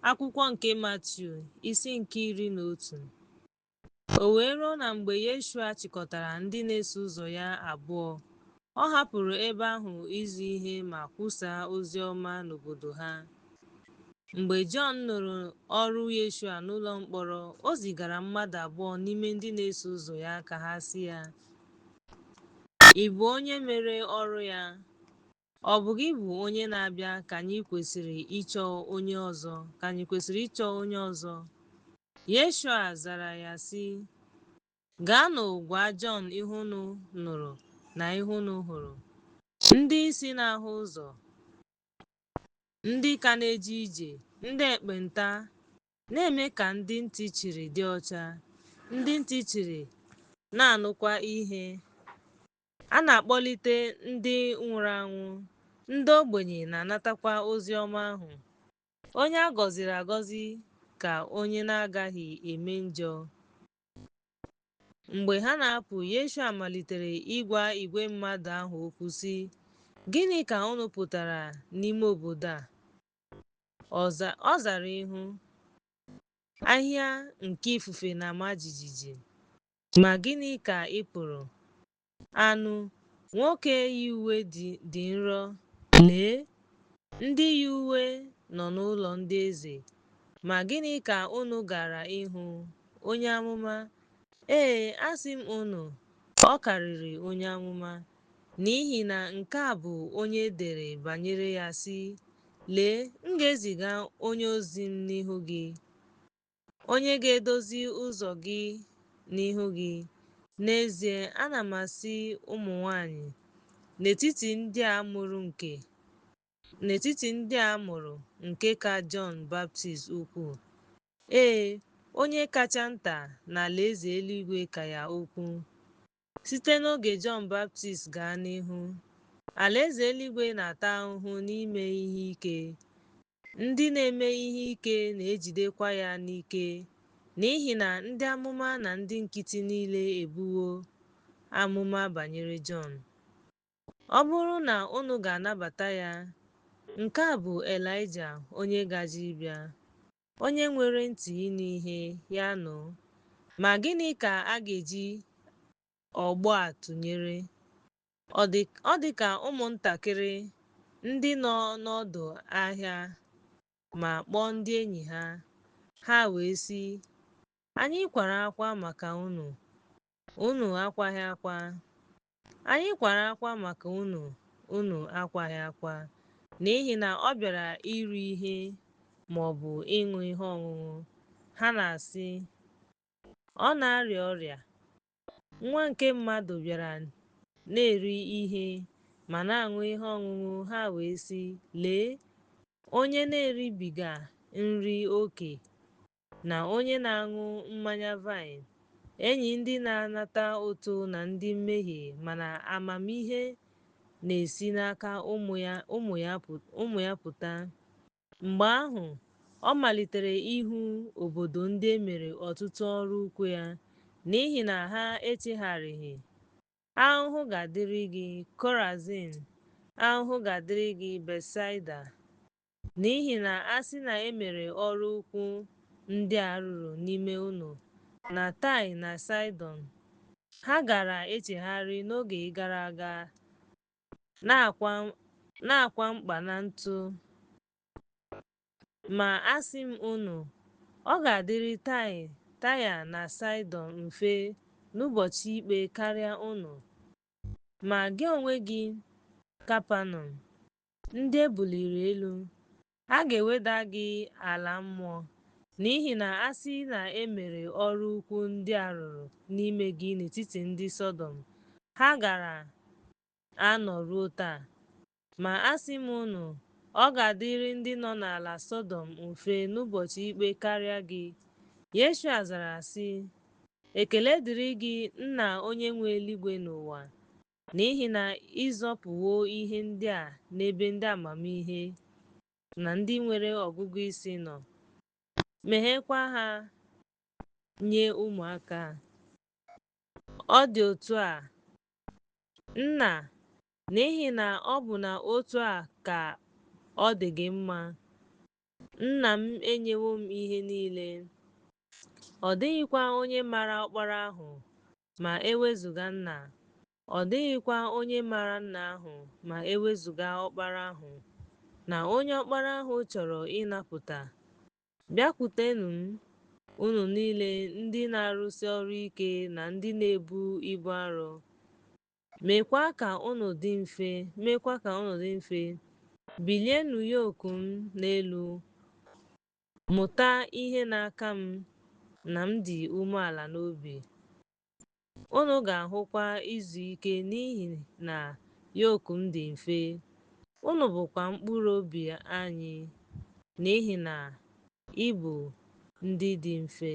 Akwụkwọ nke Matiu, isi nke 11. O wee ruo na mgbe Yeshua chịkọtara ndị na-eso ụzọ ya abụọ, ọ hapụrụ ebe ahụ izi ihe ma kwusaa ozi ọma n'obodo ha. Mgbe Jọn nụrụ ọrụ Yeshua n'ụlọ mkpọrọ, o zigara mmadụ abụọ n'ime ndị na-eso ụzọ ya ka ha sị ya, Ị bụ onye mere ọrụ ya? Ọ bụ gị bụ onye na-abịa ka anyị kwesịrị ịchọ onye ọzọ ka anyị kwesịrị ịchọ onye ọzọ? Yeshua zara ya sị, Gaanụ gwa Jọn ihe unu nụrụ na ihe unu hụrụ. Ndị isi na-ahụ ụzọ, ndị ka na-eje ije, ndị ekpenta, na-eme ka ndị ntị chiri dị ọcha, ndị ntị chiri na-anụkwa ihe. A na-akpọlite ndị nwụrụ anwụ, ndị ogbenye na-anatakwa ozi ọma ahụ. Onye a gọziri agọzi ka onye na-agaghị eme njọ. Mgbe ha na-apụ, Yeshua malitere ịgwa igwe mmadụ ahụ okwu sị, Gịnị ka unu pụtara n'ime obodo a? Ọ zara ịhụ ahịhịa nke ifufe na-ama jijiji. Ma gịnị ka ị pụrụ? Anụ, nwoke yi uwe dị nro. Lee, ndị yi uwe nọ n'ụlọ ndị eze. Ma gịnị ka unu gara ịhụ? Onye amụma? Ee, asị m unu, ọ karịrị onye amụma. N'ihi na nke a bụ onye e dere banyere ya sị, Lee, m ga-eziga onye ozi m n'ihu gị, onye ga-edozi ụzọ gị n'ihu gị. N'ezie, ana m asị ụmụ nwanyị, n'etiti ndị a mụrụ nke ka Jọn Baptist ukwuu. Ee, onye kacha nta n'alaeze eluigwe ka ya ukwuu. Site n'oge Jọn Baptist gaa n'ihu, alaeze eluigwe na-ata ahụhụ n'ime ihe ike, ndị na-eme ihe ike na-ejidekwa ya n'ike, n'ihi na ndị amụma na ndị nkịtị niile ebuwo amụma banyere Jọn. Ọ bụrụ na unu ga-anabata ya, nke a bụ Elaịja onye gaje ịbịa. Onye nwere ntị ịnụ ihe, ya nụ. Ma gịnị ka a ga-eji ọgbọ a tụnyere? Ọ dị ka ụmụntakịrị ndị nọ n'ọdụ ahịa ma kpọọ ndị enyi ha, ha wee sị, Anyị kwara akwa maka unu, unu akwaghị akwa. Anyị kwara akwa maka unu, unu akwaghị akwa. N'ihi na ọ bịara iri ihe ma ọ bụ ịṅụ ihe ọṅụṅụ, ha na-asị, Ọ na-arịa ọrịa. Nwa nke mmadụ bịara na-eri ihe ma na-aṅụ ihe ọṅụṅụ, ha wee sị, Lee, onye na-eribiga nri oke na onye na-aṅụ mmanya vaịn, enyi ndị na-anata ụtụ na ndị mmehie mana amamihe na-esi n'aka ụmụ ya pụta. Mgbe ahụ, ọ malitere ịhụ obodo ndị e mere ọtụtụ ọrụ ukwu ya, n'ihi na ha echegharịghị. Ahụhụ ga-adịrị gị, Korazin! Ahụhụ ga-adịrị gị, Betsaida! N'ihi na a sị na e mere ọrụ ukwu ndị a rụrụ n'ime unu na Taị na Saịdọn, ha gaara echegharị n'oge gara aga na-akwa mkpa na ntụ. Ma asị m unu, ọ ga-adịrị Taịa na Saịdọn mfe n'ụbọchị ikpe karịa unu. Ma gị onwe gị, Kapanọm, ndị e buliri elu, a ga-eweda gị ala mmụọ, n'ihi na a sị na e mere ọrụ ukwu ndị a rụrụ n'ime gị n'etiti ndị Sọdọm, ha gaara anọ ruo taa. Ma asị m unu, ọ ga-adịrị ndị nọ n'ala Sọdọm mfe n'ụbọchị ikpe karịa gị. Yeshua zara sị, Ekele dịrị gị, Nna onye nwe eluigwe na ụwa, n'ihi na ị zopụwo ihe ndị a n'ebe ndị amamihe na ndị nwere ọgụgụ isi nọ, meghekwa ha nye ụmụaka. Ọ dị otu a, Nna, n'ihi na ọ bụ na otu a ka ọ dị gị mma. Nna m enyewo m ihe niile. Ọ dịghịkwa onye maara Ọkpara ahụ ma e wezụga Nna, ọ dịghịkwa onye maara Nna ahụ ma e wezụga Ọkpara ahụ, na onye Ọkpara ahụ chọrọ ịnapụta. Bịakwutenụ m, unu niile ndị na-arụsi ọrụ ike na ndị na-ebu ibu arọ, meekwa ka unu dị mfe, meekwa ka unu dị mfe. Bilienụ yoku m n'elu, mụta ihe n'aka m, na m dị umeala n'obi. Unu ga-ahụkwa izu ike n'ihi na yoku m dị mfe, unu bụkwa mkpụrụ obi anyị, n'ihi na ibu ndị dị mfe.